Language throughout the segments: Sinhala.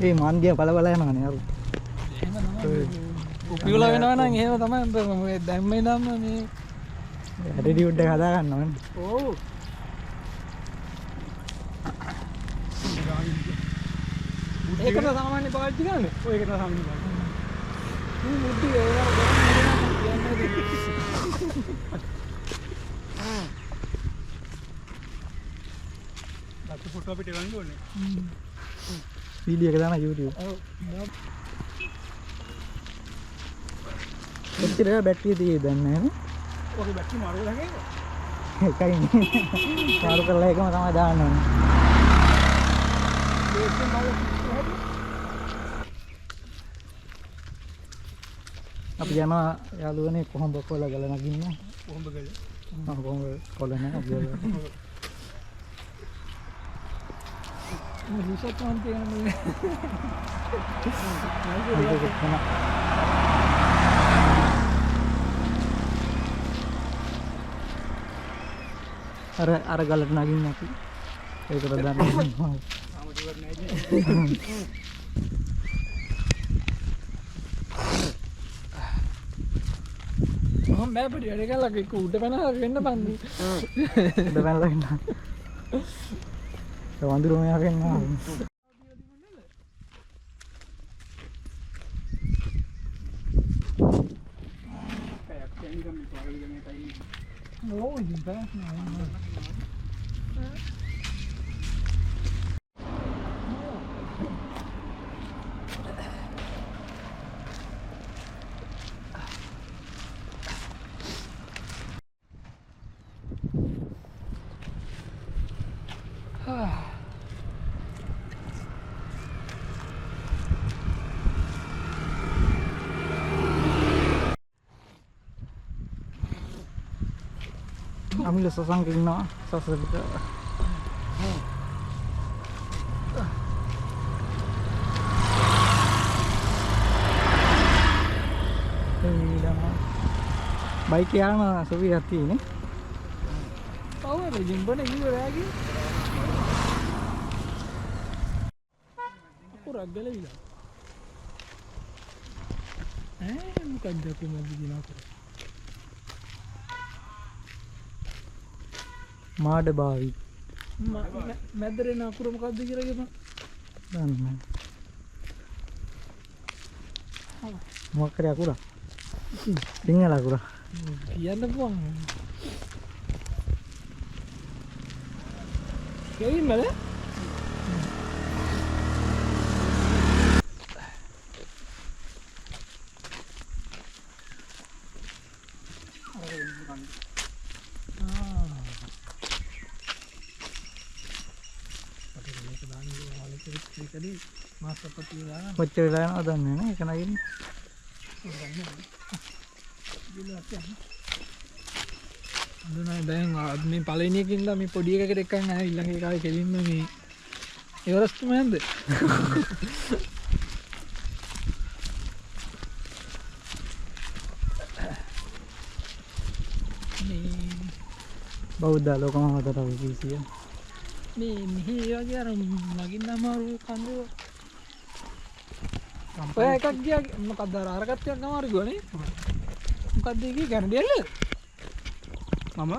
ඒ මන් දිහා බල බල යනවනේ අර. එහෙම තමයි. පොපියුලර් වෙනවා නම් එහෙම තමයි මේ දැම්ම ඉඳන්ම මේ ඇටිටියුඩ් එක හදා ගන්න ඕනේ. ඔව්. ඒකට සාමාන්‍ය පාවිච්චි කරන්නේ. ඔය එක තමයි සාමාන්‍ය පාවිච්චි. ඌ මුඩ්ඩි ඒ වගේ කරන්නේ නම් කියන්නේ. ලක්ෂ ෆොටෝ අපිට එවන්න ඕනේ. වීඩියෝ එක දාන YouTube. ඔව්. කොච්චර වෙලා බැටරිය තියෙයිද දන්නේ නැහැ නේ. ඔගේ බැටරි මාරු කරලා ඒක. එකයි නේ. මාරු කරලා ඒකම තමයි දාන්න ඕනේ. බේස් එක මාරු අපි යනවා යාළුවනේ කොහොඹ කොළ ගල නගින්න. කොහොඹ ගල. ඔව් කොහොඹ කොළ නෑ අපි වල. මේ රිසර්ච් මන් තියෙන මේ. අර අර ගලට නගින්න අපි. ඒකට දාන්න. තාම ෂුවර් නෑ ඉතින්. මම බෑ පොඩි වැඩ කරලා එක්ක උඩ පැනලා වෙන්න බං. උඩ පැනලා ඉන්න. ඒ වඳුරු මෙයා වෙන්නවා. පැයක් යන්නේ මේ පාරවල් ගමේ ටයිම් එක. ඔව් ඉතින් පැයක් නෑ. අමිල සසංක ඉන්නවා සසරික. බයික් යාම සුවියක් තියෙන්නේ. ඔව් අර ජිම්බනේ කිව්ව රෑ කිව්වේ. අකුරක් ගැලවිලා. ඈ මොකක්ද අපි මැද දින අකුර? මාඩ බාවි. මැදට එන අකුර මොකක්ද කියලා කියපන්. දන්නේ නැහැ. මොකක් හරි අකුරක්. සිංහල අකුරක්. කියන්න පුළුවන්. කෙලින්මද? කොච්චර වෙලා යනවද දන්නේ නැහැ නේ ඒක නගින්න. අඳුනයි දැන් මේ පළවෙනි එකකින් ඉඳලා මේ පොඩි එකකට එක්කන් ආවේ ඊළඟ එක ආවේ කෙලින්ම මේ එවරස්ට්ම යන්ද? මේ බෞද්ධ ලෝකම හතර විසිය. මේ මෙහි ඒ වගේ අර නගින්න අමාරු කඳු ඔය එකක් ගියා මොකක්ද අර අර කට්ටියක් අමාරු කිව්වා නේ? මොකක්ද ඒ කිව්වේ ගැරන්ඩියල්ල? මම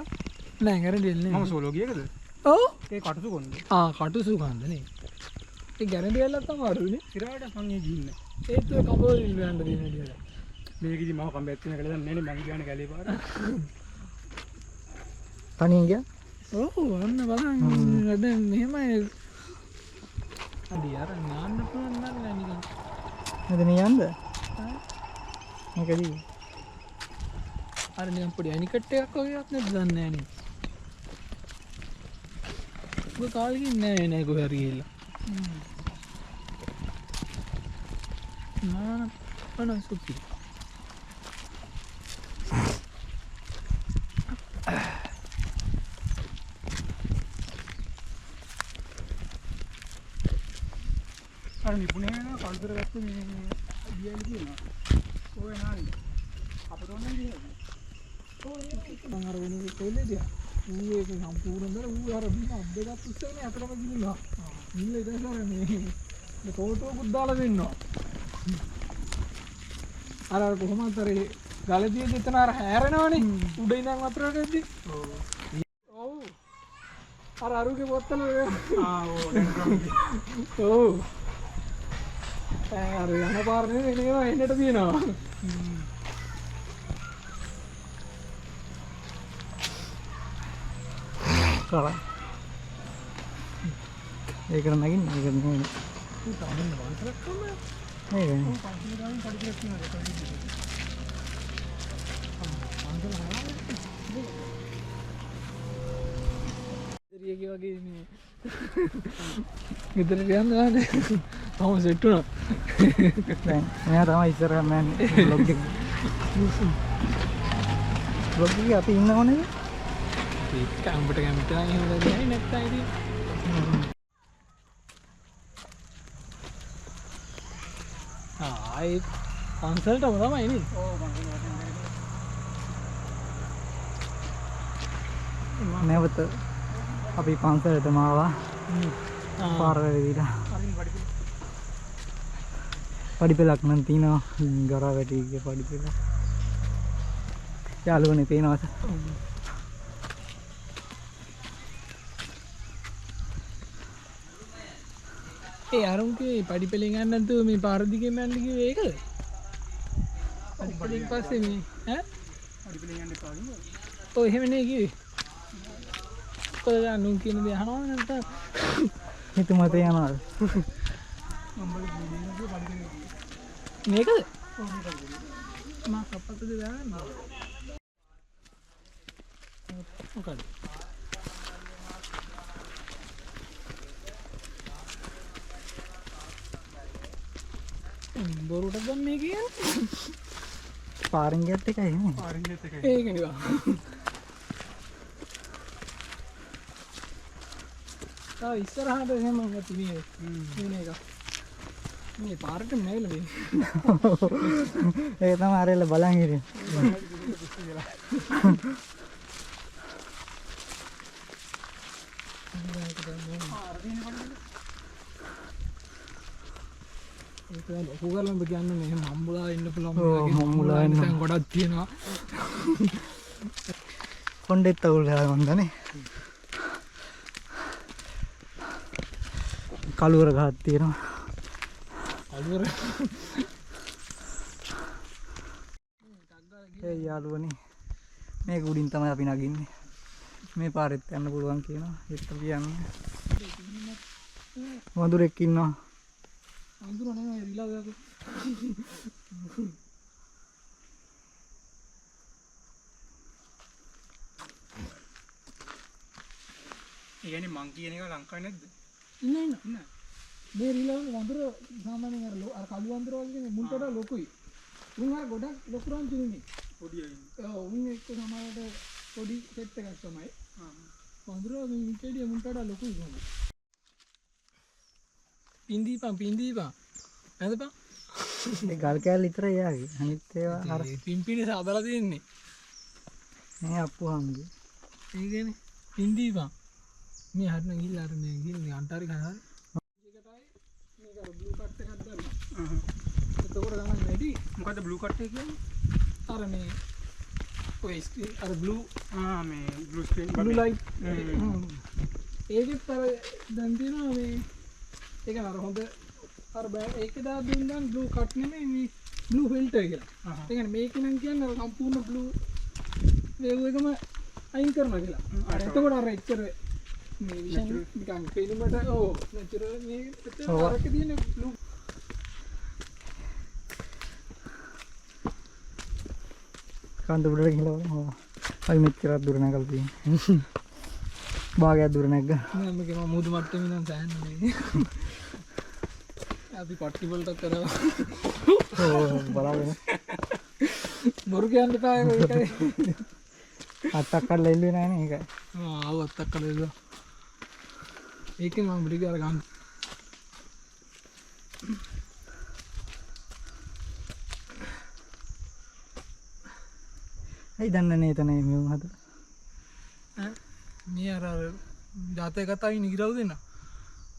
නෑ ගැරන්ඩියල් නේ. මම සෝලෝ ගියකද? ඔව්. ඒ කටුසු කොන්ද? ආ කටුසු කන්ද නේ. ඒ ගැරන්ඩියල්ලත් අමාරුනේ. සිරාට මං ඒ ගිහින් නෑ. ඒත් ඔය කඹවලින් යන්න තියෙන හැටි. මේක ඉතින් මම කම්බයක් තියෙන කැලේ දන්නේ නෑනේ මං ගියානේ කැලේ පාර. තනියෙන් ගියා? ඔව් අන්න බලන්න දැන් මෙහෙමයි. අඩි අර නාන්න පුළුවන් නම් නෑ නිකන්. මෙතන යන්ද? මේකදී අර නිකන් පොඩි ඇනිකට් එකක් වගේ එකක් නේද දන්නේ නෑ නේ. ඔබ කාලෙකින් නෑ නෑ කොහේ හරි ගිහිල්ලා. නා අන සුපි. අර නිපුණේ වෙනවා කල්තර ගත්තේ මේ දියලි තියෙනවා. ඔය නාන්නේ. අපට ඕනේ ගිහින්. මං අර වෙන එක කොල්ලේ දිහා. ඌ ඒක සම්පූර්ණ කරලා ඌ අර බිම අත් දෙකක් උස්සගෙන අතරම ගිහිල්ලා. ගිහිල්ලා ඊට පස්සේ අර මේ මේ තෝටුවකුත් දාලා දෙන්නවා. අර අර කොහොමද අර ගලදී එතන අර හැරෙනවනේ උඩ ඉඳන් වතුරට එද්දි. ඔව්. ඔව්. අර අරුගේ පොත්තල ආ ඔව් ඩෙන්ඩ්‍රම්. ඔව්. අර යන පාර නෙවෙයි එනවා එන්නට තියෙනවා. කරා. ඒකට නගින්න ඒක නෙවෙයි. තමන්න වන්තරක් කරනවා. මේක නේ. පන්සල ගාමින් පඩි පෙළක් තියෙනවා. පන්සල හරහා ඉදිරියගේ වගේ මේ ගෙදරට යන්න නෑනේ. තාම සෙට් වුණා. දැන් මෙයා තමයි ඉස්සරහම යන්නේ බ්ලොග් එක. බ්ලොග් එකේ අපි ඉන්නව නේද? ඒක උඹට කැමති නම් එහෙම දෙන්නේ නැත්තම් ඉතින් ආයේ පන්සලටම තමයි නේ. ඔව් පන්සල වටෙන්. නැවත අපි පන්සලටම ආවා. පාර වැරදිලා. පඩි පෙළක් නම් තියෙනවා. ගරා වැටි ගිය පඩි පෙළක්. යාළුවනේ පේනවද? ඒ අරුන්ගේ පඩි පෙළෙන් යන්න නැතුව මේ පාර දිගේම යන්න කිව්වේ ඒකද? පඩි පෙළෙන් පස්සේ මේ ඈ පඩි පෙළෙන් යන්න එපා කිව්වා. ඔව් එහෙම නේ කිව්වේ. කොහොමද දැන් නුන් කියන දේ අහනවද නැත්නම් හිතුමත යනවද? මේකද? මා කප්පතද දාන්නේ. මොකද? බොරුටද දැන් මේ කියන්නේ? පාරෙන් ගියත් එකයි නේ. පාරෙන් ගියත් එකයි. ඒකනේ බා. තව ඉස්සරහට එහෙම නැති නේද? වෙන එකක්. මේ පාරට නැවිලා මේ. ඒක තමයි අර එල්ල බලන් හිටියේ. ඒක ලොකු කරලා ඔබ කියන්නේ මෙහෙම හම්බුලා ඉන්න පුළුවන් ඔව්, මේ වගේ හම්බුලා ඉන්න. තැන් ගොඩක් තියෙනවා. කොණ්ඩෙත් අවුල් වෙලා මන්දනේ. කළුවර ගහක් තියෙනවා. කළුවර ඒ යාළුවනේ මේක උඩින් තමයි අපි නගින්නේ. මේ පාරෙත් යන්න පුළුවන් කියනවා. ඒත් අපි යන්නේ. වඳුරෙක් ඉන්නවා. වඳුර නෙමෙයි රිලව් එකක්. ඒ කියන්නේ මං කියන එක ලංකාවේ නැද්ද? නෑ නෑ. මේ රිලව් වඳුර සාමාන්‍යයෙන් අර අර කළු වඳුර වගේ නෙමෙයි මුන්ට වඩා ලොකුයි. උන් අර ගොඩක් ලොකු රංචු නෙමෙයි. පොඩි අය ඉන්නේ. ඔව් උන් එක්ක සමහරවිට පොඩි සෙට් එකක් තමයි. වඳුර මේ මුන්ට වැඩිය මුන්ට වඩා ලොකුයි කොහොමද? පින්දීපන් පින්දීපන්. නැදපන්. ඒ ගල් කෑල්ල විතරයි යාගේ. අනිත් ඒවා අර ඒ පිම්පිනේ සාදලා තියෙන්නේ. මේ අප්පුහාමගේ. ඒ කියන්නේ පින්දීපන්. මේ හරින ගිහිල්ලා අර මේ ගිහින් අන්ටාරි ගහනවා. ඒකටයි මේක අර බ්ලූ කට් එකක් දැම්මා. එතකොට ගණන් වැඩි. මොකද්ද බ්ලූ කට් එක කියන්නේ? අර මේ ඔය ස්ක්‍රීන් අර බ්ලූ ආ මේ බ්ලූ ස්ක්‍රීන් බ්ලූ ලයිට්. ඒකෙත් අර දැන් තියෙනවා මේ ඒක අර හොඳ අර ඒකේ දා දුන්නා බ්ලූ කට් නෙමෙයි මේ බ්ලූ ෆිල්ටර් කියලා. ඒ කියන්නේ මේකේ නම් කියන්නේ අර සම්පූර්ණ බ්ලූ වේව් එකම අයින් කරනවා කියලා. අර එතකොට අර එච්චර මේ විෂන් නිකන් පෙනුමට ඔව් නැචරල් මේ එතන අරකේ තියෙන බ්ලූ කන්ද උඩට ගිහලා බලමු. අපි මෙච්චරක් දුර නැගලා තියෙන්නේ. භාගයක් දුර නැග්ගා. නෑ මේක මම මුහුදු මට්ටමේ ඉඳන් සෑහෙන්න මේ. අපි පට්ටි වලට කරා. ඔව් බලාගෙන. බොරු කියන්න එපා ඒකයි. අත්තක් කඩලා එල්ලුවේ නෑනේ ඒකයි. ආ ආව අත්තක් කඩලා එල්ලුවා. ඒකෙන් මම බ්‍රිග් අර ගන්න. ඇයි දන්නේ නෑ එතන මෙවුන් හදලා. ඈ මේ අර අර ජාතක කතාවේ ඉන්න ඉරව් දෙන්න.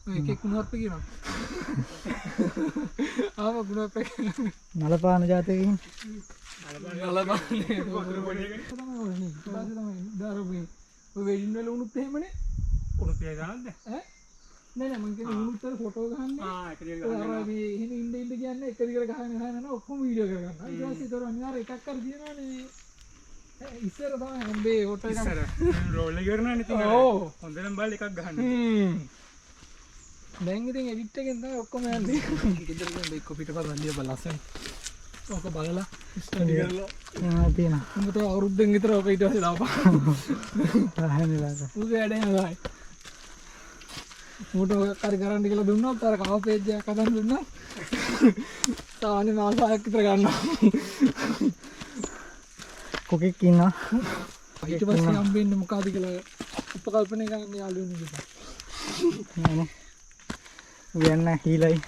ඔය එකෙක් කුණුහරුප කියනවා. ආව ගුණප් එක නලපාන ජාතකකින් නලපාන්නේ වතුර පොඩි එකනේ තමයි ඔය නේ. ඊට පස්සේ තමයි දාරපු ඔය වෙඩින් වල උණුත් එහෙමනේ. උණු පිය ගන්නද? ඈ නෑ නෑ මං කියන්නේ උණුත් අර ෆොටෝ ගහන්නේ. ආ එක දිගට ගහන්නේ. අර මේ එහෙම ඉන්න ඉන්න කියන්නේ එක දිගට ගහගෙන ගහගෙන යනවා ඔක්කොම වීඩියෝ කරගන්නවා. ඊට පස්සේ ඒතර අනිවාර්ය එකක් අර තියෙනවානේ. ඉස්සර තමයි හොඳේ ෆොටෝ එකක්. ඉස්සර රෝල් එක කරනවානේ ඉතින් අර. ඔව්. හොඳටම බලලා එකක් ගහන්න. හ්ම්. දැන් ඉතින් එඩිට් එකෙන් තමයි ඔක්කොම යන්නේ. ගෙදර ගිහින් එක්ක පිටපත අල්ලිය බල ලස්සන. ඕක බලලා ස්ටඩි කරලා ආ තියෙනවා. උඹ තව අවුරුද්දෙන් විතර ඕක ඊට පස්සේ දාපන්. හැමිලාට. උගේ වැඩේ නෑ. ඌට ඔක හරි කරන්න කියලා දුන්නොත් අර කව පේජ් එකක් හදන්න දුන්නොත් සාමාන්‍ය මාස හයක් විතර ගන්නවා. කොකෙක් ඉන්නවා. ඊට පස්සේ හම්බෙන්නේ මොකಾದ කියලා උපකල්පනය කරන්න යාළුවනේ කියලා. නෑ නේ. උයන්න හීලයි.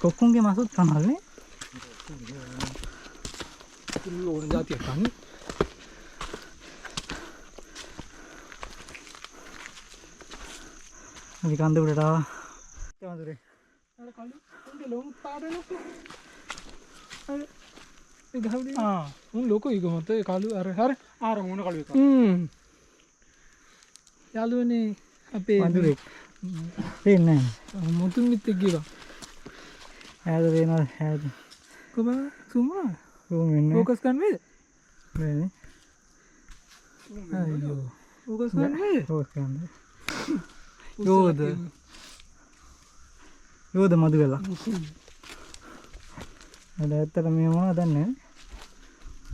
කොක්කුන්ගේ මසුත් කනවලනේ. ඕන ජාතියක් කන්නේ. අපි කන්ද උඩට ආවා. වඳුරේ. අර කළු උන්ගේ ලොම් පාට ලොකු. අර ඒ ගහුනේ. ආ උන් ලොකුයි කොහොමද ඒ කළු අර හරි. ආ අර මොන කළු එක. හ්ම්. යාළුවනේ අපේ වඳුරෙක්. පේන්නේ නැහැ. මුතුන් මිත්තෙක් ගියා. ඈත පේනවා ඈත. කොහම සුමා කොහොම වෙන්නේ? ફોકસ කරන්න වේද? වෙන්නේ. අයියෝ. ફોકસ කරන්න වේද? ફોકસ කරන්න. යෝද. යෝද මදු වෙලා. අද ඇත්තට මේ මොනවද දන්නේ නැහැ.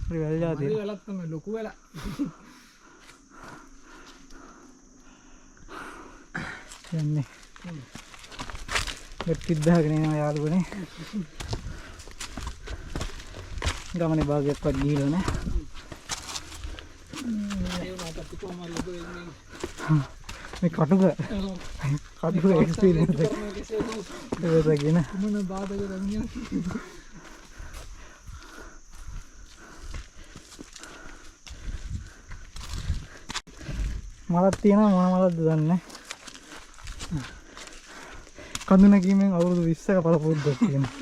හරි වැල් ජාතිය. මදු වෙලක් තමයි ලොකු වෙලා. යන්නේ. වෙට්ටිත් බහගෙන එනවා යාළුවනේ. ගමනේ භාගයක්වත් ගිහිල්ලා නෑ. ඒ වුණාට අපි කොහොම හරි ලොකු වෙන්නේ. මේ කටුක කටුක එක්ස්පීරියන්ස් එක. ඒක කියන කුමන බාධක පැමිණියත් මලක් තියෙනවා මොන මලක්ද දන්නේ නෑ. කඳු නැගීමෙන් අවුරුදු 20ක පළපුරුද්දක් තියෙනවා.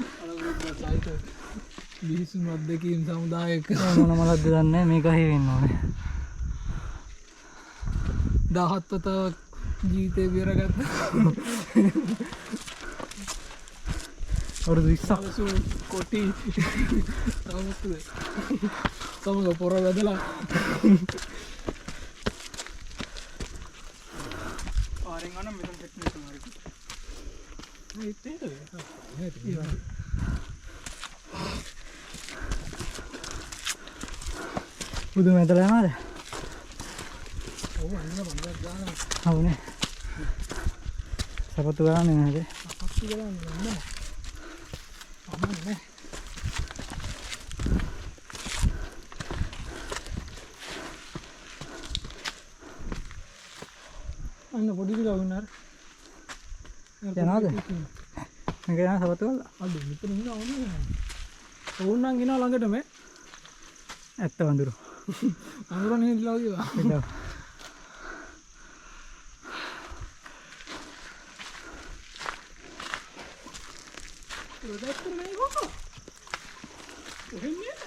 බිහිසුණු අත්දැකීම් සමුදායක මොන මලක්ද දන්නේ නෑ මේක හේ වෙන්න ඕනේ. 17 වතාවක් ජීවිතේ බේරගත්ත අවුරුදු 20ක් සුළු කොටි තව මොකද සමග පොර වැදලා පාරෙන් ආනම් මෙතන සෙට් වෙන්න තමයි. බුදු මැදලා යනවද? ඔව් අන්න බංගක් ගානවා. හවුනේ. සපත්තු ගාන්නේ නේද? සපත්තු ගාන්නේ නෑ. අමන්නේ. අන්න පොඩි ටිකක් වුණා අර. යනවද? මේක යන සපත්තු ගාලා. අඩු මෙතන ඉන්න ඕනේ නෑ. ඕන් නම් එනවා ළඟටම. ඇත්ත වඳුරු. වඳුරනේ හිටලා කියලා. හිටලා. රොදැත්තර මේ කොහොම? කොහෙන් නේද?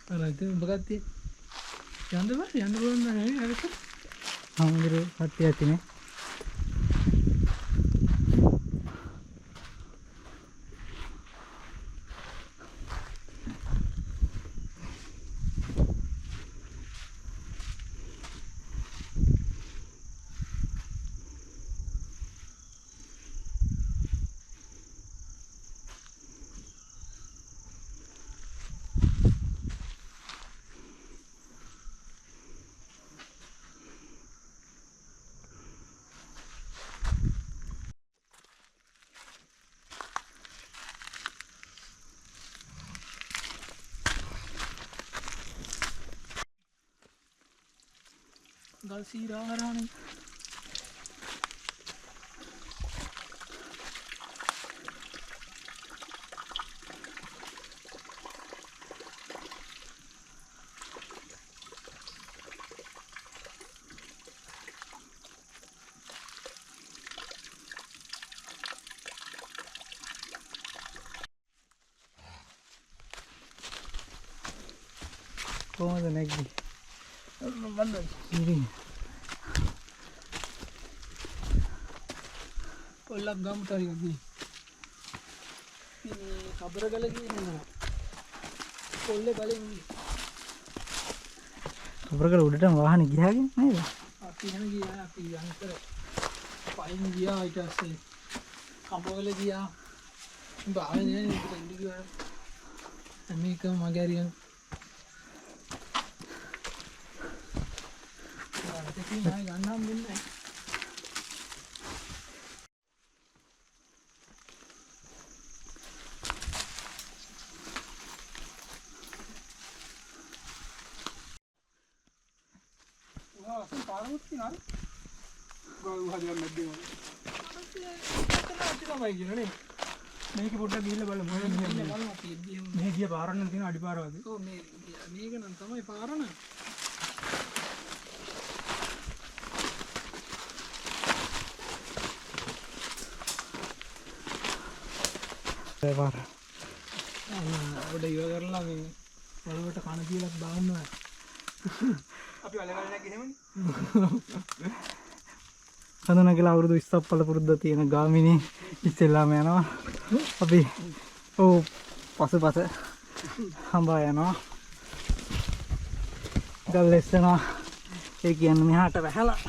අර ඉතින් උඹ ගත්තේ යන්න බෑ යන්න පුළුවන් නෑ නේ අර හාමුදුරුවෝ කට්ටිය ඇතිනේ. ගල් සීරා හරහානේ. කොහොමද නැග්ගේ? ඉතින් පොල්ලක් ගමු තව ටිකක් ගිහින්. මේ කබරගල ගිහින් යනවා. පොල්ලේ බලෙන් ගිහින්. කබරගල උඩටම වාහනේ ගියාගෙන නේද? අපි එහෙම ගියා, අපි අනිතර පයින් ගියා, ඊට පස්සේ කඹවල ගියා. උඹ ආවේ නෑ නේ ඉතින් ඉන්න කිව්වා. හැම එකම මගේ හරියන. ඉතින් ආයෙ ගන්න හම්බෙන්නේ නෑ. පාරමුත් තියනවා. ගල් හදලා මැද්දේ වගේ. තමයි කියන්නේ. මේක පොඩ්ඩක් ගිහිල්ලා බලමු. බලමු අපි එද්දී. මේ ගිය පාර නම් තියෙන අඩි පාර වගේ. ඔව් මේ මේක නම් තමයි පාර නම්. ඒ පාර. ඔඩ ඉව කරලා මේ වලවට කන තියලා දාන්න ඕන. අපි වල ගල නැග්ගේ එහෙමනේ. කඳුන කියලා අවුරුදු 20ක් පළ පුරුද්ද තියෙන ගාමිණී ඉස්සෙල්ලාම යනවා. අපි ඔව් පසුපස හඹා යනවා. ගල් එස්සනවා. ඒ කියන්නේ මෙහාට වැහලා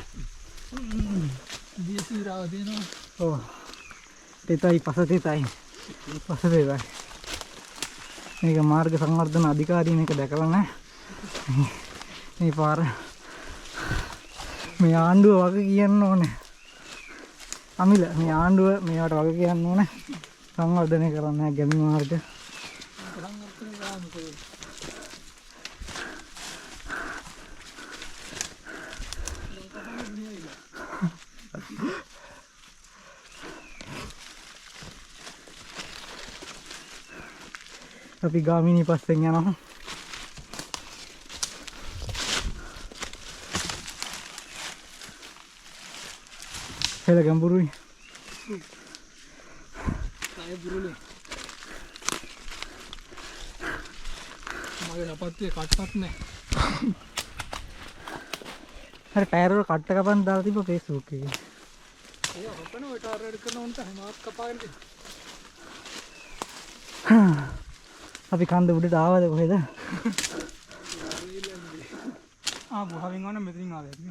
දිය සීරාව තියෙනවා. ඔව්. තෙතයි පස තෙතයි. පස තෙතයි. මේක මාර්ග සංවර්ධන අධිකාරිය මේක දැකලා නැහැ. මේ පාර මේ ආණ්ඩුව වග කියන්න ඕනේ. අමිල මේ ආණ්ඩුව මේවට වග කියන්න ඕනේ. සංවර්ධනය කරන්න නැහැ ගැමි මාර්ග. සංවර්ධනය කරන්න කොහෙද? අපි ගාමිණී පස්සෙන් යනවා. හෙල ගැඹුරුයි. ආය බුරුලේ. මගේ සපත්තුවේ කට්ටක් නෑ. අර ටයර් වල කට්ට කපන්න දාලා තිබ්බ Facebook එකේ. ඒ කපන ඔය ටයර් වැඩ කරන උන්ට හැමත් කපාගෙන තියෙනවා. අපි කන්ද උඩට ආවද කොහෙද? ආ ගුහාවෙන් ආවනම් මෙතනින් ආවේ අපි.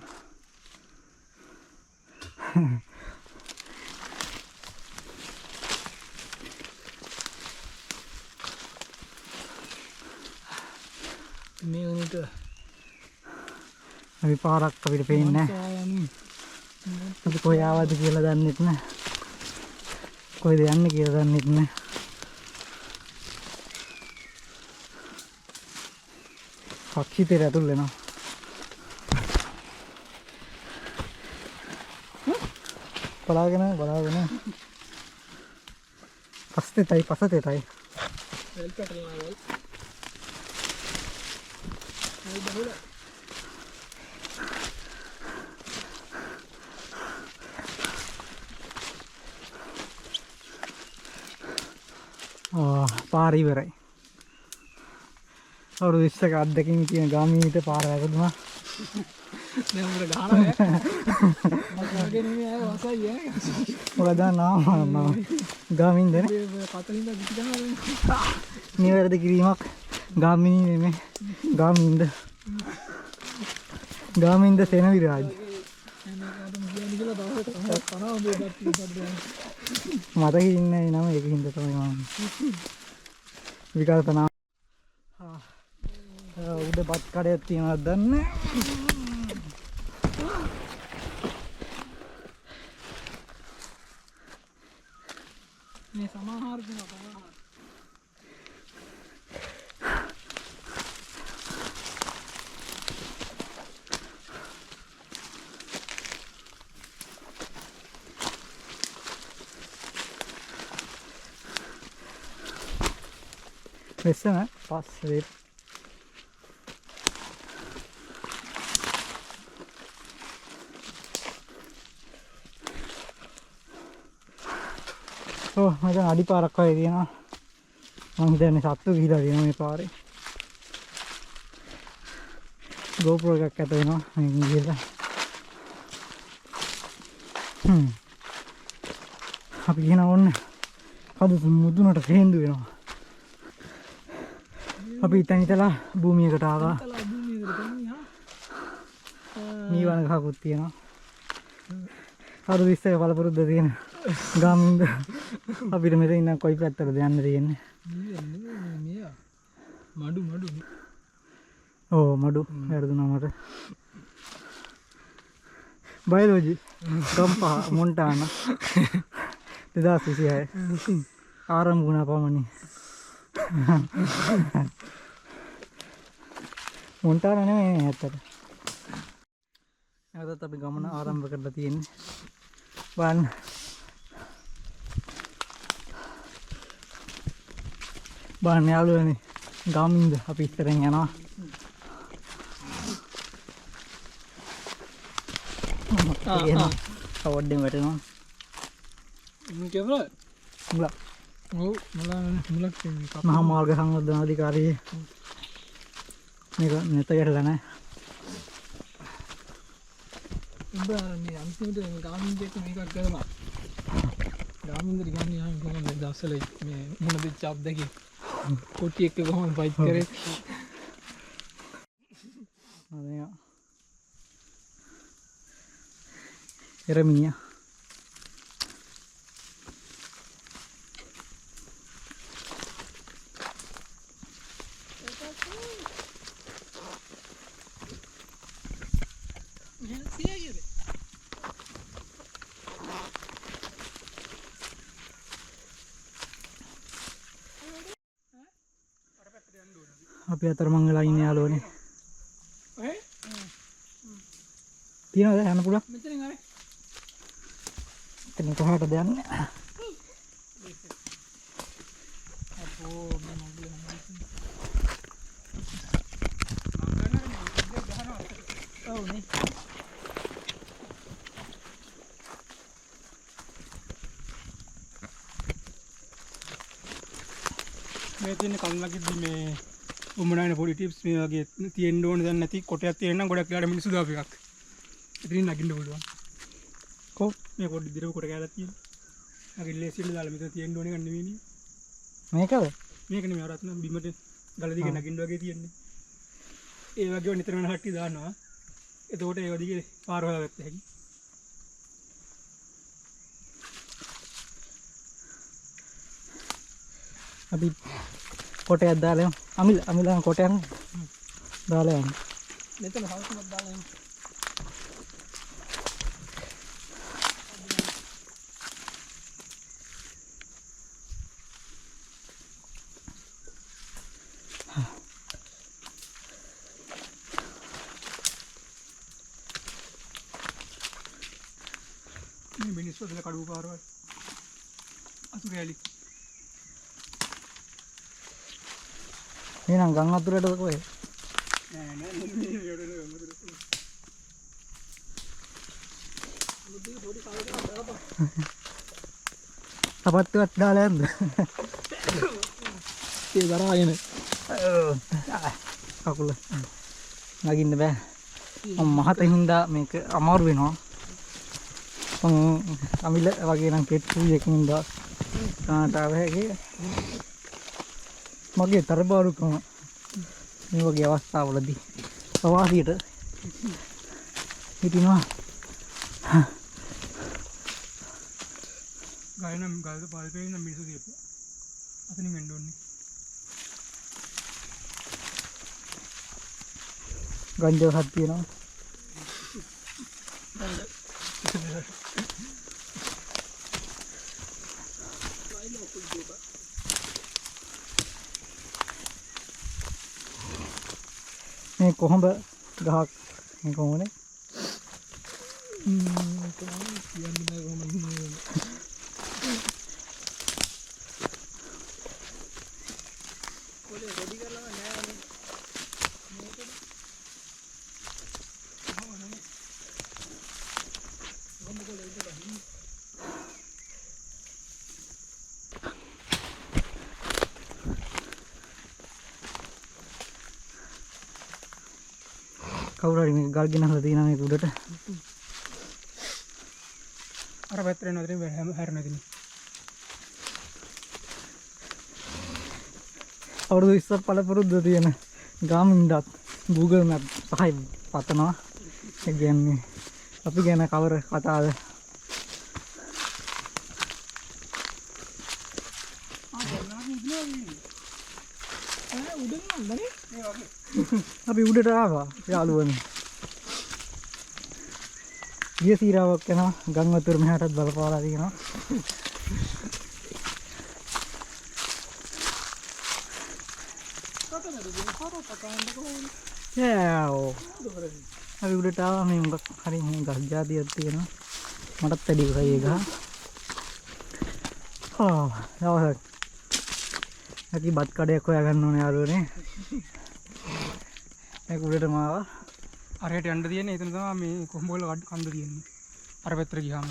මේ උන්ට අපි පාරක් අපිට පේන්නේ නැහැ. අපි කොහේ ආවද කියලා දන්නෙත් නැහැ. කොහෙද යන්නේ කියලා දන්නෙත් නැහැ. පක්ෂි තෙර ඇතුල් වෙනවා. බලාගෙන බලාගෙන පස තෙතයි පස තෙතයි. වැල් පැටලනවා වැල්. වැල් බහුලයි. ආ පාර ඉවරයි. අවුරුදු 20ක අත්දැකීම් තියෙන ගාමිණීට පාර වැරදුනා. දැන් උඹට ගහනවා ඈ. මගේ නෙමෙයි ඈ වසයි ඈ. මොකද නාම නාම ගාමින් දෙනේ. මේ කතලින්ද ගිටි ගහනවා. නිවැරදි කිරීමක් ගාමිණී නෙමෙයි ගාමින්ද. ගාමින්ද සෙනවිරාජ්. හැම එකටම කියන්නේ කියලා දවසට කනවා උඹේ බත් ටික බඩ. මතකෙ ඉන්නේ නම ඒක හින්දා තමයි මම විකල්ප නාම. උඩ බත් කඩයක් තියෙනවද දන්නේ මේ සමාහාර දෙනවා සමාහාර. වෙස්සන පස්සේ ඔව් මචං අඩි පාරක් වගේ තියෙනවා. මං හිතන්නේ සත්තු ගිහිලා තියෙනවා මේ පාරේ. GoPro එකක් ඇත වෙනවා මේකෙන් ගිහලා. අපි කියන ඕන්න කඳු මුදුනට සේන්දු වෙනවා. අපි ඉතින් ඉතලා භූමියකට ආවා. මීවන ගහකුත් තියෙනවා. අර විස්සක පළපුරුද්ද තියෙන ගාමින්ද අපිට මෙතන ඉඳන් කොයි පැත්තටද යන්න තියෙන්නේ? මෙයා මඩු මඩු. ඔව් මඩු වැරදුනා මට. බයොලොජි ගම්පහ මොන්ටානා 2026 ආරම්භ වුණා පමණි. මොන්ටානා නෙමෙයි ඇත්තට. නැවතත් අපි ගමන ආරම්භ කරලා තියෙන්නේ. බලන්න. බලන්න යාළුවනේ ගාමින්ද අපි ඉස්සරෙන් යනවා. කවඩෙන් වැටෙනවා. මේ කැමරා මුලක්. ඔව් මුලක් තියෙනවා. මහා මාර්ග සංවර්ධන අධිකාරියේ මේක නැත ගැටලා නැහැ. උඹ මේ අන්තිමට ගාමින්ද එක්ක මේකක් කරලා ගාමින්දට ගන්න යහන් කොහොමද මේ දවස්වල මේ මොන දෙච්ච අත්දැකීම් කොටි එක්ක කොහොමද ෆයිට් කරේ? අනේ එරමිනියා අපි අතරමං වෙලා ඉන්නේ යාළුවනේ. ඔය තියනවද යන්න පුළුවන්? මෙතනින් ආවේ. එතන කොහාටද යන්නේ? අපෝ මේ මගුල ඔව් නේ. මේ තියෙන කන්නකිද්දි මේ උඹනානේ පොඩි ටිප්ස් මේ වගේ තියෙන්න ඕන දැන් නැති කොටයක් තියෙන නම් ගොඩක් වෙලාවට මිනිස්සු දාපු එකක්. ඉතින් නගින්න පුළුවන්. කො මේ පොඩි දිරව කොට කෑල්ලක් තියෙනවා. නගින්න ලේසියට දාලා මෙතන තියෙන්න ඕන එකක් නෙවෙයි නේ. මේකද? මේක නෙමෙයි අර අතන බිමට ගල දිගේ නගින්න වගේ තියෙන්නේ. ඒ වගේ නිතර වෙන කට්ටිය දානවා. එතකොට ඒ වගේ පාර හොයාගත්ත හැකි. අපි කොටයක් දාලා යමු. අමිල අමිලන් කොටයක් දාලා යමු. මෙතන හවුසමක් දාලා යමු. මේ මිනිස්සු අතල කඩුව පාරවල් අතු කෑලි. මේ නම් ගම් වතුරටද කොහෙ? නෑ නෑ මේ වතුරට ගම් වතුරට. සපත්තුවක් දාලා යන්න. ඒ දරාගෙන. කකුල නගින්න බෑ. මම මහත හින්දා මේක අමාරු වෙනවා. මං අමිල වගේ නම් කෙට්ටු එකකින් දා කාට ආව හැකි. මගේ තරබාරුකම මේ වගේ අවස්ථාවලදී ප්‍රවාසියට හිටිනවා. ගය නම් ගල්ද පල්පේ නම් මිනිස්සු කියපුවා. අතනින් වෙන්න ඕනේ. ගංජා හත් තියෙනවා. මේ කොහොඹ ගහක් මේ කොහොමද? කියන්න බෑ කොහොමද මේ. කවුරු හරි මේක ගල් ගෙනහලා තියෙනවා මේක උඩට. අර පැත්තට එනවා ඉතින් හැම හැරෙනවා ඉතින්. අවුරුදු 20ක් පළපුරුද්ද තියෙන ගාමින්දත් Google Map සහාය පතනවා. ඒ කියන්නේ අපි ගැන කවර කතාවද? අපි උඩට ආවා යාළුවනේ. ගිය සීරාවක් යනවා ගම් වතුර මෙහාටත් බලපාලා තියෙනවා. අපි උඩට ආවා මේ මොකක් හරි මේ ගස් ජාතියක් තියෙනවා. මටත් වැඩි උසයි ඒ ගහ. ආ දවසක් අපි බත් කඩයක් හොයාගන්න ඕනේ යාළුවනේ. මේක උඩටම ආවා. අරයට යන්න තියෙන්නේ එතන තමයි මේ කොහොඹවල කන්ද තියෙන්නේ. අර පැත්තට ගියාම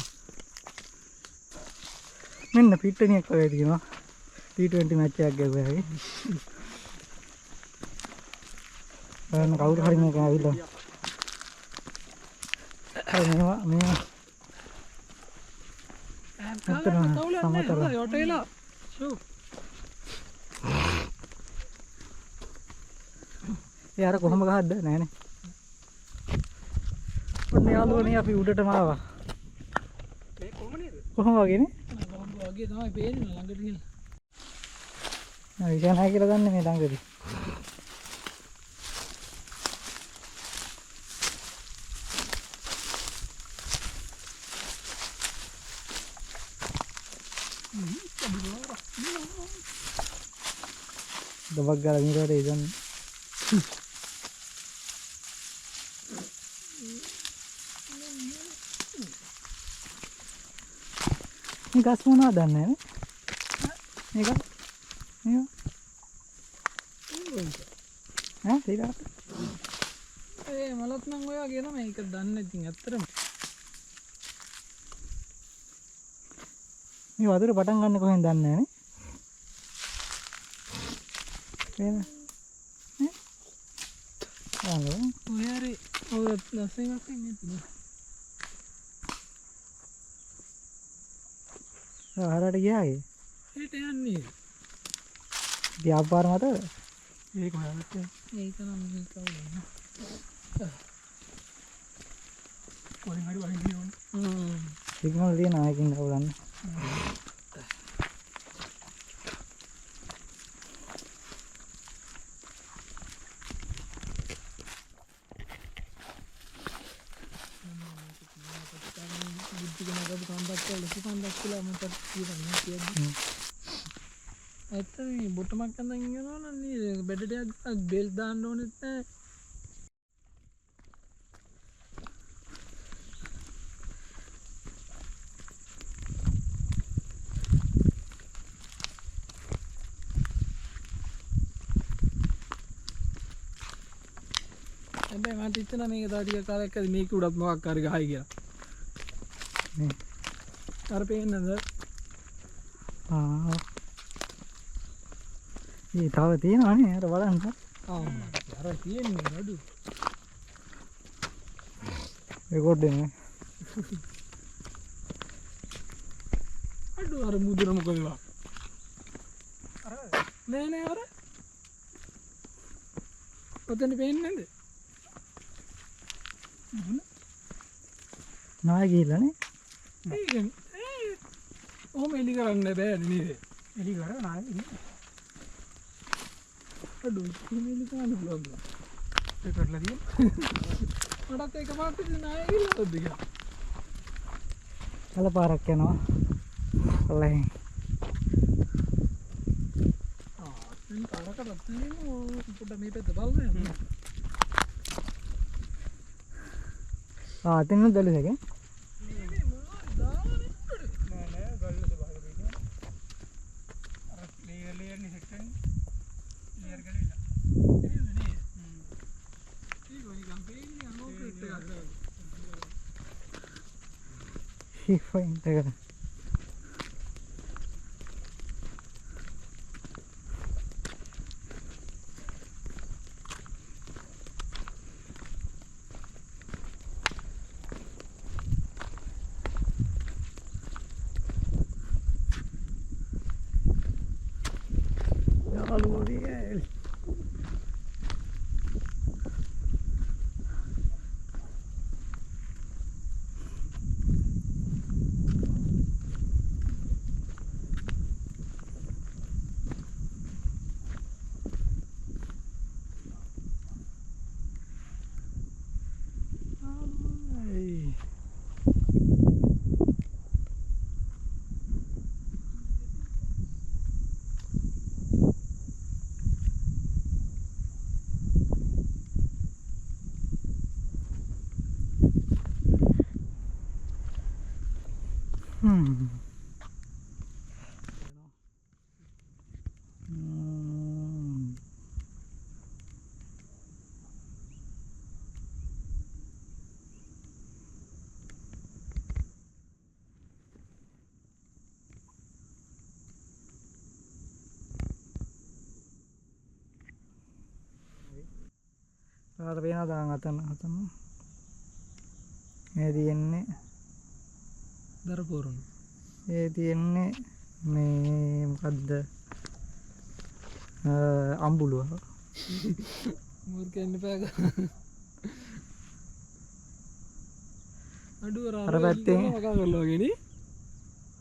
මෙන්න පිට්ටනියක් වගේ තියෙනවා. T20 match එකක් ගැහුවා වගේ. බලන්න කවුරු හරි මේක ඇවිල්ලා. මේවා මේවා සමතර යොටේලා ෂෝ. ඒ අර කොහොම ගහද්ද නෑනේ. ඔන්න යාළුවනේ අපි උඩටම ආවා. මේ කොහොම නේද? කොහොම වගේනේ? කොහොම වගේ තමයි පේන්නේ ළඟට ගිහලා. නෑ විෂය නැහැ කියලා දන්නේ මේ ළඟදී. දබක් ගාලා මීට ඉතින් මේ ගස් මොනවද දන්නේ නැහැ නේ? මේ ගස් මේවා ඈ සීරාට ඒ මලත් නම් ඔය වගේ තමයි ඒක දන්නේ ඉතින් ඇත්තටම. මේ වතුර පටන් ගන්න කොහෙන්ද දන්නේ නැහැ නේ? එහෙම නේ? ආ ඔය හරි ඔය ලස්සන එකක් නේ තියෙන්නේ. හරහට ගියාගේ. ඒට යන්නේ. ව්‍යාපාර මතද? ඒක හොයාගත්තේ. ඒක නම් මේ කවුද නේ? කොහෙන් හරි වහින්න ඕනේ. සිග්නල් තියෙන ආයකින් කවුලන්න. ලොකු කන්දක් කියලා මට කියන්න කියද්දි. ඇත්තට මේ බොටමක් අඳන් යනවා නම් නේ බෙඩට එකක් බෙල්ට් දාන්න ඕනෙත් නෑ. හැබැයි මට හිතෙනවා මේක තව ටික කාලයක් හරි මේක උඩත් මොකක් හරි ගහයි කියලා. නේ අර පේන්නද? ආ ඒ තව තියෙනවනේ අර බලන්න. ආ අර තියෙන්නේ නඩු. රෙකෝඩ් වෙන්නේ. අඩු අර මුදුන මොකද වා? අර නෑ නෑ අර ඔතන පේන්නේ නැද්ද? නාය ගිහිල්ලා නේ. ඒක ඔහොම එලි කරන්න බෑනේ නේද? එලි කර නාය ඉන්නේ. අඩු එහෙම එලි කරන්න පුළුවන්ද? ඒ කරලා තියෙන්නේ. මටත් ඒක පාට ඉතින් නාය ගිහිල්ලා ඔද්ද කියලා. කල පාරක් යනවා. පල්ලෙන්. ආ දැන් පාරකට තියෙනවා පොඩ්ඩක් මේ පැත්ත බලන්න යන්න. ආ එතන දලු හැකේ. මේ මොනවද දාන්නේ? නෑ නෑ ගල්ලද බහලා තියෙනවා. අර ලේයර් ලේයර් නේ සෙට් වෙන්නේ. ලේයර් ගලවිලා. එහෙම නේ. ඒක නිකන් පේන්නේ අනෝක්‍රෙට් එකක් වගේ. ෆයින් එක. ඔයාලට පේනවද දැන් අතන අතන මේ තියෙන්නේ දර පොරුණ. ඒ තියෙන්නේ මේ මොකද්ද අම්බුලුව. මූර්ඛ එන්න එපා. අඩුව අර පැත්තෙන් මකා කරලා වගේ නේ.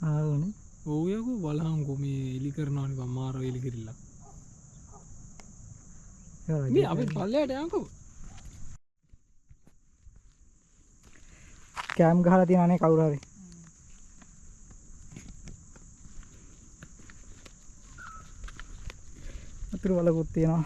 ආවනේ. ඔව් යකෝ බලහන්කෝ මේ එලි කරනවා නිකන් මාර එලි කිරිල්ල. මේ අපි පල්ලයට යන්කෝ. කෑම් ගහලා තියෙනවා නේ කවුරු හරි. වතුර වලකුත් තියෙනවා.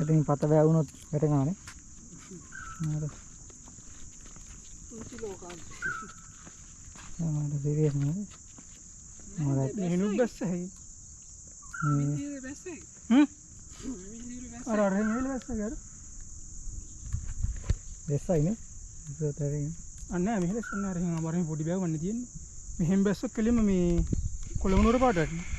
ඉතින් පත බෑ වුණොත් වැටෙනවානේ. අර පුංචි ලෝකාන්ත. මට සීරියස් නේ. මට මෙහෙණු බැස්සයි. මිනිහිර බැස්සයි. හ්ම් මිනිහිර බැස්සයි. අර අර එහෙම බැස්සයි අර. බැස්සයි නේ. ඒකත් හරිය. අන්න නෑ මෙහෙ බැස්සන්නේ අර එහෙම අර එහෙම පොඩි බෑග් වන්නේ තියෙන්නේ. මෙහෙම බැස්සොත් කෙලින්ම මේ කොළඹ නුවර පාට වැටෙනවා.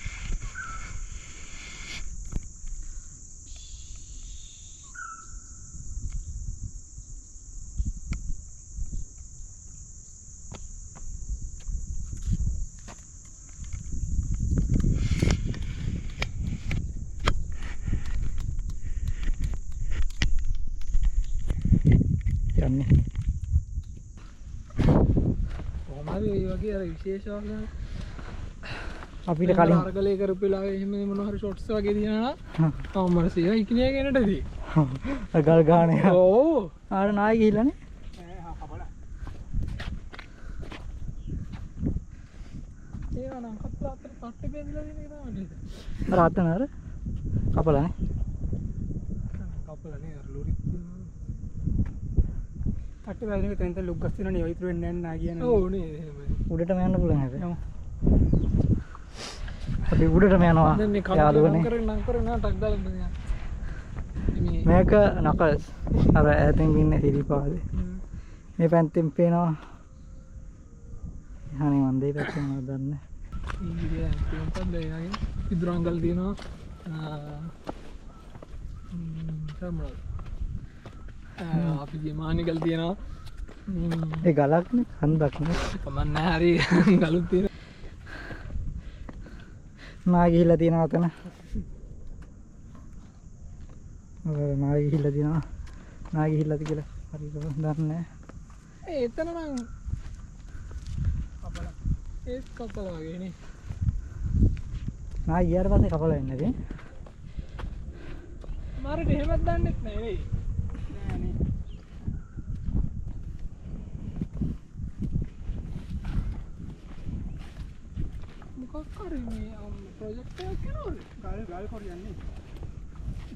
යන්නේ. කොහොම හරි ඔය වගේ අර විශේෂ වගේ අපිට කලින් අරගලේ කරපු වෙලාවේ එහෙම මොන හරි ෂොට්ස් වගේ තියෙනවා නම් තාම මට සීයා ඉක්නිය ගෙනට ඉතින්. ගල් ගහන එක. ඔව්. ආර නායි ගිහිල්ලානේ. ඈ හා කපලා. ඒවා නම් කපලා අතර තට්ටේ බැඳලා දෙන එක තමයි නේද? අර අතන අර කපලා නේ. කපලා නේ අර ලොරිත් තියෙනවා. තට්ටේ බැඳෙන එක තැන් තැන් ලොක් ගස් තියෙනවනේ ඒවා ඉතුරු වෙන්නේ නැහැ නා කියන්නේ. ඔව් නේ එහෙමයි. උඩටම යන්න පුළුවන් හැබැයි. යමු. අපි උඩටම යනවා. දැන් මේ යාළුවනේ. කන කරගෙන නම් කරගෙන ටක් දාලා මේ මේක නකල්ස්. අර ඈතින් ඉන්නේ සිරිපාදේ. මේ පැත්තෙන් පේනවා. අනේ මන් දෙයි පැත්තෙන් මම දන්නේ. ඊගිරිය මොකක්ද ඒ වගේ ඉදුරංගල් තියෙනවා. සමහර අපි ගිය මානිකල් තියෙනවා. ඒ ගලක් නේ කන්දක් නේ. කමක් නැහැ හරි ගලුත් තියෙනවා. නා ගිහිල්ලා තියෙනවා අතන. ඔව් නා ගිහිල්ලා තියෙනවා. නා ගිහිල්ලාද කියලා හරියටම දන්නේ නැහැ. ඒ එතන නම් කපලා ඒත් කපලා වගේ නේ. නා ගියාට පස්සේ කපලා වෙන්නේ නැති. මාරට එහෙමත් දන්නෙත් නෑ නේ. නෑ නේ. මොකක් හරි මේ ප්‍රොජෙක්ට් එකක් කරනවද? ගල් ගල් කොරියන්නේ.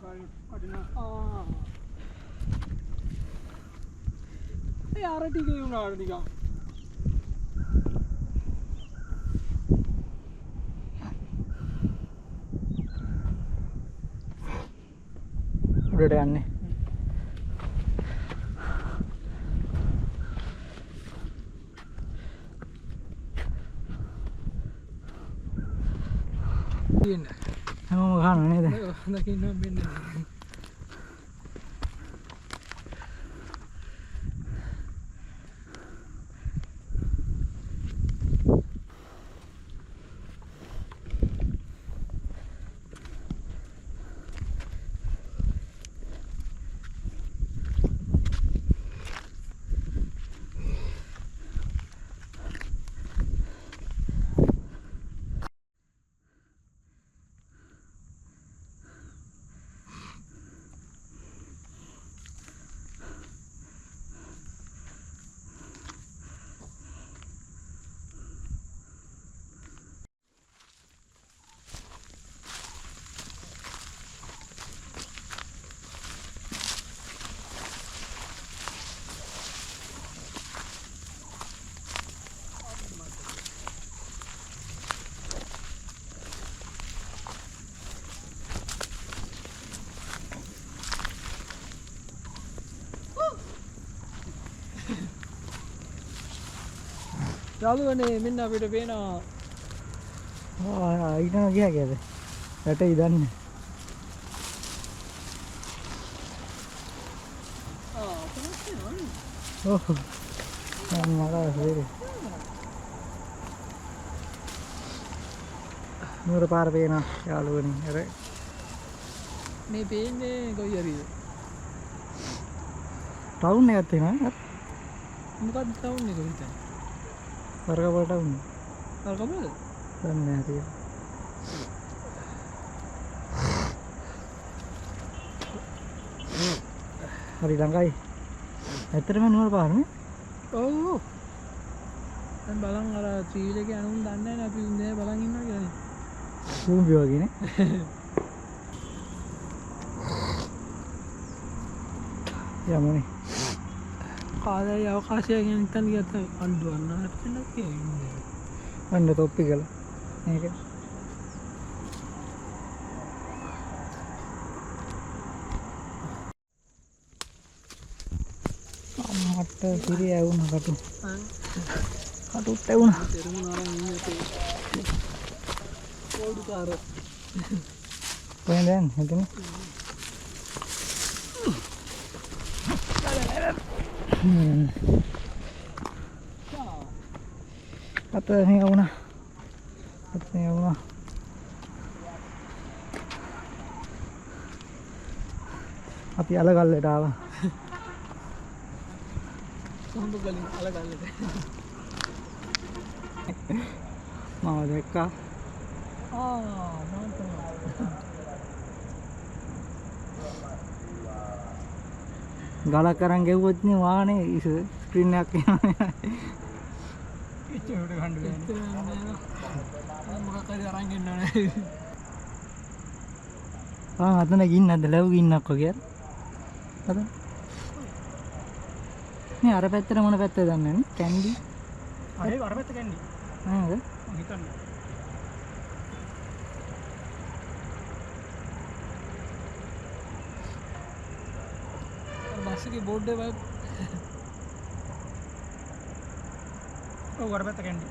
ගල් කඩන. ආ. ඒ අර ටිකේ වුණාට නිකන්. උඩට යන්නේ. තියෙන්නේ. හැමෝම ගහනවා නේද? දකින්න වෙන්නේ. යාළුවනේ මෙන්න අපිට පේනවා. ආ ඊටන ගියා කියද? වැටෙයි දන්නේ. ආ ඔතන තියෙනවනේ. ඔව්. මම මරා හේරේ. නුවර පාර පේනවා යාළුවනේ. අර මේ පේන්නේ කොයි හරිද? ටවුන් එකක් තියෙනවා. මොකක්ද ටවුන් එක හිතන්නේ? වරකපොළ ටවුන්. වරකපොළද? දන්නේ නැහැ තියෙන්නේ. හරි ළඟයි. ඇත්තටම නුවර පාරනේ? ඔව්. දැන් බලන් අර ත්‍රිවිල් එකේ අනුන් දන්නේ නැහැ නේ අපි උන්නේ බලන් ඉන්නවා කියලා නේ. කූඹි වගේ නේ. යමුනේ. කාලය අවකාශය ගැන හිතන්න ගියත් අඬු අන්න හැප්පෙන්නත් කියන්නේ. අන්න තොප්පි කළා. මේක. අම්මට කිරි ඇවුනා කටු. කටුත් ඇවුනා. තෙරුමුණ අරන් ඉන්නේ අපේ පොඩුකාර. කොහෙන්ද යන්නේ? එතන. අත මේ වුණා. අත මේ වුණා. අපි අලගල්ලට ආවා. කොහොමද ගලින් අලගල්ලට? මම දැක්කා. ආ මම තමයි. ගලක් අරන් ගැහුවොත් නේ වාහනේ ඉස ස්ක්‍රීන් එකක් එනවා. එච්චර උඩ ගන්න බෑනේ. මොකක් හරි අරන් එන්න ඕනේ. ආ අතන ගින්නක්ද ලැබු ගින්නක් වගේ අර. අතන. මේ අර පැත්තට මොන පැත්තද දන්නේ නැහැ නේ? කැන්ඩි. අර අර පැත්ත කැන්ඩි. නේද? මං හිතන්නේ. බස් එකේ බෝඩ් එක බලන්න. ඔව් අර පැත්ත කැන්ඩි.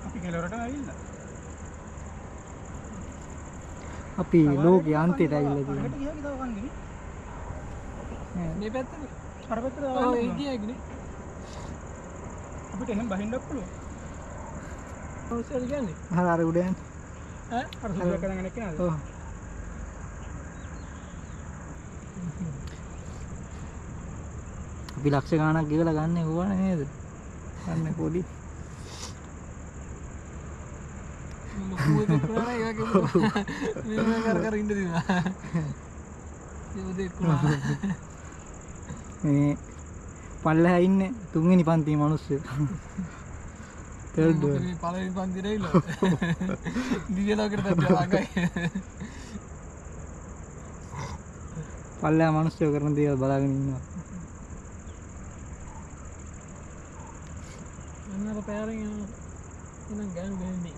අපි කෙළවරට ඇවිල්ලා. අපි ලෝකේ අන්තියට ඇවිල්ලා තියෙනවා. අරකට ගියා තව කන්දේ නේ. මේ පැත්තනේ. අර පැත්තට තව ඔව් ඒ ගියා නේ. අපිට එහෙම බහින්නත් පුළුවන්. මොකද කියන්නේ? අර අර උඩ යන්නේ. ඈ අර සුදු එකක් අරන් එක්කනද? ඔව්. අපි ලක්ෂ ගාණක් ගෙවලා ගන්න ඕවනේ නේද? ගන්න පොඩි. ලොකු එකක් වුණා නම් ඒ වගේ මේ කර කර ඉන්න දෙනවා. ඒ දෙයක් වුණා. මේ පල්ලෙහා ඉන්නේ තුන්වෙනි පන්තියේ මිනිස්සු. තර්ඩ් මේ පළවෙනි පන්තියට ඇවිල්ලා. දිව්‍ය ලෝකෙට තමයි ළඟයි. පල්ලෙහා මිනිස්සු කරන දේවල් බලාගෙන ඉන්නවා. අන්න අර පෑරෙන් එනවා. එහෙනම් ගෑනු ගෑන්නේ.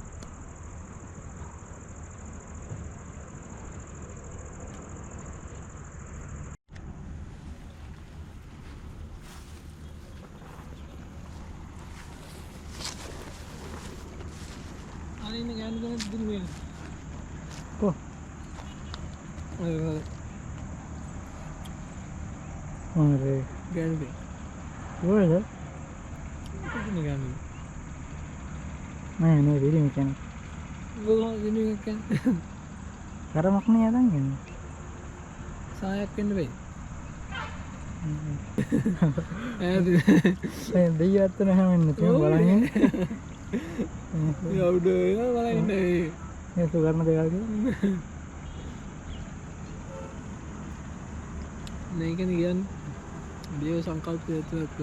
අර ඉන්න ගෑනු කෙනෙක් දුන්නේ. කො? ඔය මොනරේ? ගෑනු කෙනෙක්. කොහෙද? ඉතින් ගෑනු. නෑ නේ පිරිමි කෙනෙක්. කොහොමද පිරිමි කෙනෙක්? කරමක් නේ අදන් එන්නේ. සායක් වෙන්න බෑ. ඈ මේ දෙයියෝ ඇත්ත නැහැ වෙන්න තියෙන බලන් ඉන්නේ. ඒ උඩ එනවා බලන් ඉන්නේ. මේ සුගර්ණ දේවල් කියලා. නෑ කියන්නේ කියන්නේ දේව සංකල්පය ඇතුළත්.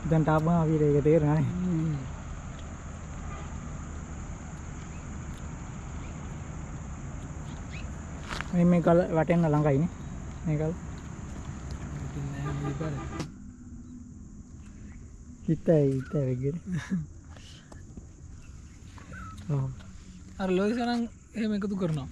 දැන් තාම අපිට ඒක තේරෙන්නේ නැහැ. මේ මේ ගල වැටෙන්න ළඟයිනේ. මේ ගල. ඉතින් නෑ මේ පාරේ. හිතයි හිතයි වෙග්ගනේ. ඔව්. අර ලොයිස නම් එහෙම එකතු කරනවා.